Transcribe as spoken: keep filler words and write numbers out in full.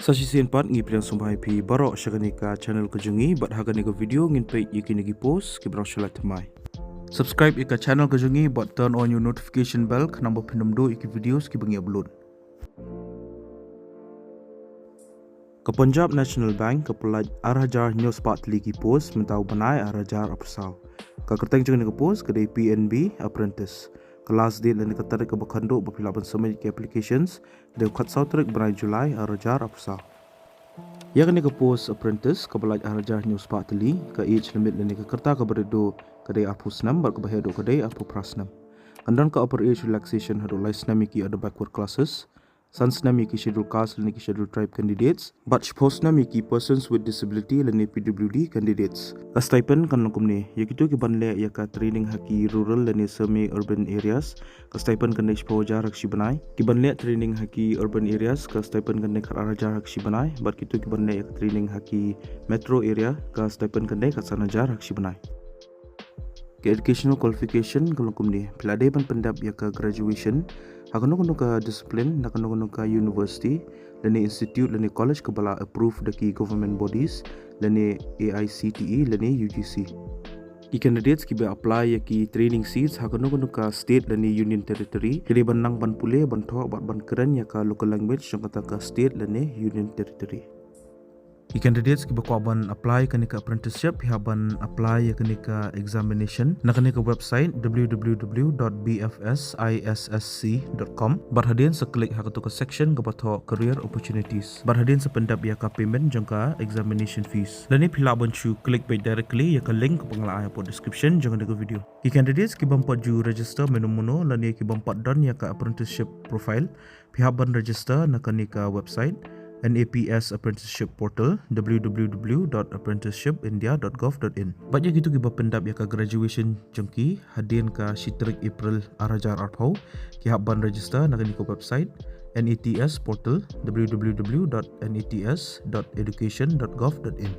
Sa shisien pat ngi pdiang sngewbha ïa phi baroh sha kane ka channel ka jong ngi, bad ha kane ka video ngin peit ïa kine ki post kiba rah sha lad thymmai. Subscribe ïa ka channel ka jong ngi bad turn on your notification bell khnang ba phin ym duh ïa ki videos kiba ngi upload. Ka Punjab National Bank ka pyllait ar hajar hynñiew spah tylli ki post mynta u bnai ar hajar arphew saw. Ka kyrteng jong kane ka post ka dei P N B Apprentice. Ka last date lane ka tarik kaba khanduh ba phi lah ban submit ki applications ka dei u khatsaw tarik bnai July ar hajar arphew saw. Ïa kane ka post apprentice kaba lait ar hajar hynñiew spah tylli, ka age limit lane ka rta kaba rit duh ka dei arphew snem bad kaba heh duh ka dei arphew phra snem. Kan don ka upper age relaxation haduh lai snem ïa ki other backward classes, san snem ïa ki scheduled caste lane ki scheduled tribe candidates, bad shiphew snem ïa ki persons with disability lane P W D candidates. Ka stipend kan long kumne: ïa kito kiban leh ïa ka training ha ki rural lane semi urban areas, ka stipend kan dei shiphew hajar ha ka shi bnai. Kiban leh training ha ki urban areas, ka stipend kan dei khatar hajar ha ka shi bnai, bad kito kiban leh ïa ka training ha ki metro area, ka stipend kan dei khatsan hajar ha ka shi bnai. Ka educational qualification ka long kumne: phi la dei ban pyndep ïa ka graduation ha kano kano ka discipline na kano kano ka university lane institute lane college kaba la approve da ki government bodies lane A I C T E lane U G C. Ki candidates kiba apply ïa ki training seats ha kano kano ka state lane union territory ki dei ban nang ban pule, ban thoh bad ban kren ïa ka local language jong kata ka state lane union territory. Ki candidates kiba kwah ban apply kane ka apprenticeship, phi hap ban apply ïa kane ka examination na kane ka website w w w dot b f s i s s c dot com. Bad hadien sa click ha kato ka section kaba thoh career opportunities. Bad hadien sa pyndep ïa ka payment jong ka examination fees. Lane phi lah ban shu click beit directly ïa ka link kaba nga la ai hapoh description jong kane ka video. Ki candidates kibym pat ju register mynno mynno lane kibym pat don ïa ka apprenticeship profile, phi hap ban register na kane ka website N A P S Apprenticeship Portal, w w w dot apprenticeship india dot gov dot in. Bad ïa kito kiba pyndep ïa ka graduation jong ki hadien ka shi tarik April ar hajar arphew, ki hap ban register na kane ka website N A T S Portal, w w w dot n a t s dot education dot gov dot in.